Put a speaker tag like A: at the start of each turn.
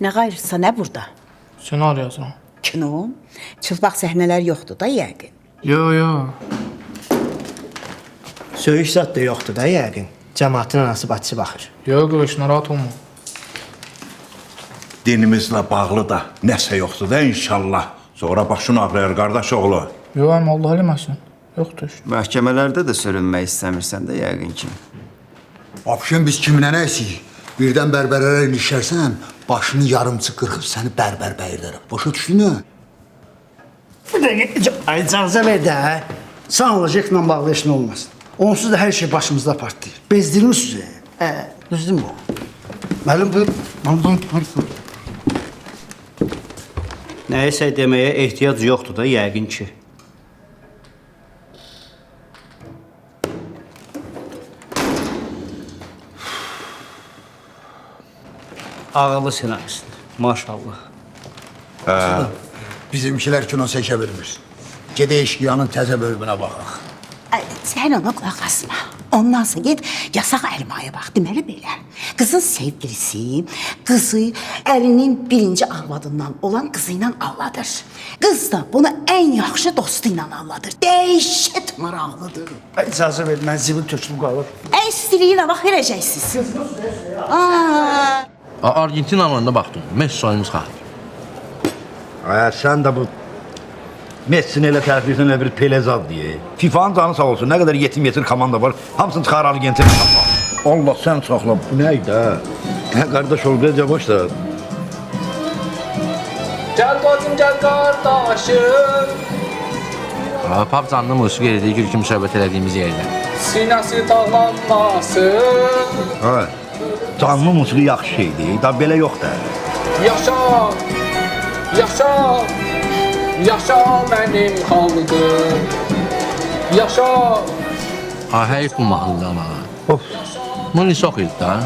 A: Nə qayrısa nə burada?
B: Senaryo yazıram.
A: Kino? Çılpaq səhnələr yoxdur da yəqin.
B: Yo, yo.
C: Söyüş zad da yoxdur da yəqin. Cəmaatın anası bacısı baxır.
B: Yo, qardaş, narahat olma.
D: Dinimizlə bağlı da nəsə yoxdur da inşallah. Sonra başın ağrıyar qardaş oğlu.
B: Yo, əmi, Allah eləməsin. Yoxdur.
E: Məhkəmələrdə də sürünmək istəmirsən də yəqin ki.
F: Abşın biz kimlə nəyisik? Birdən bərbərlərə ilişərsən, başını yarımçıq qırxıb səni bərbər bəyirdərəm. Başa düşdün mü?
G: Bir dəqiqə, ay icazə ver də. Sən olacaqla bağlı heç nə olmasın. Onsuz da hər şey başımızda partlayır. Bezdirmisiniz. Düzdür mü? Müəllim buyur.
H: Nəyisə deməyə ehtiyac yoxdur da yəqin ki. Ağıllı senarist. Maşallah.
F: Bizimkilər kino çəkə bilmir. Gedək Eşqiyanın təzə bölümünə baxaq.
A: Ay, sən ona qulaq asma. Ondansa get yasaq əlmaya bax. Deməli belə. Qızın sevgilisi qızı ərinin birinci arvadından olan qızı ilə aldadır. Qız da bunu ən yaxşı dostu ilə aldadır. Dəhşət maraqlıdır.
G: Ay, İcazə ver, mən zibil tökülüb qalır.
A: Ən istiliyinə bax verəcəksiniz. Aa,
I: Argentina oyununa baxdım. Messi oyunu çıxardı.
J: Hə, sən də bu Messini elə tərifləyirsən, elə bir Pelezad deyə. FIFA-nın canı sağ olsun, nə qədər yetim-yetir komanda var, hamısını çıxar Argentina. Allah sən saxla, bu nə idi hə? Hə, qardaş ol, biraz yavaş da.
B: Gəl bacım, gəl qardaşım.
I: Pap canlı musiqi elədik, ilk söhbət elədiyimiz yerdə.
B: Sinəsi dağlanmasın.
J: Hə, canlı musiqi yaxşı şeydir, da belə yox da.
B: Yaşa, yaşa, yaşa mənim xalqım. Yaşa.
I: Ha, həyif bu mahnıda amma. Of. Bunu oxuydu da.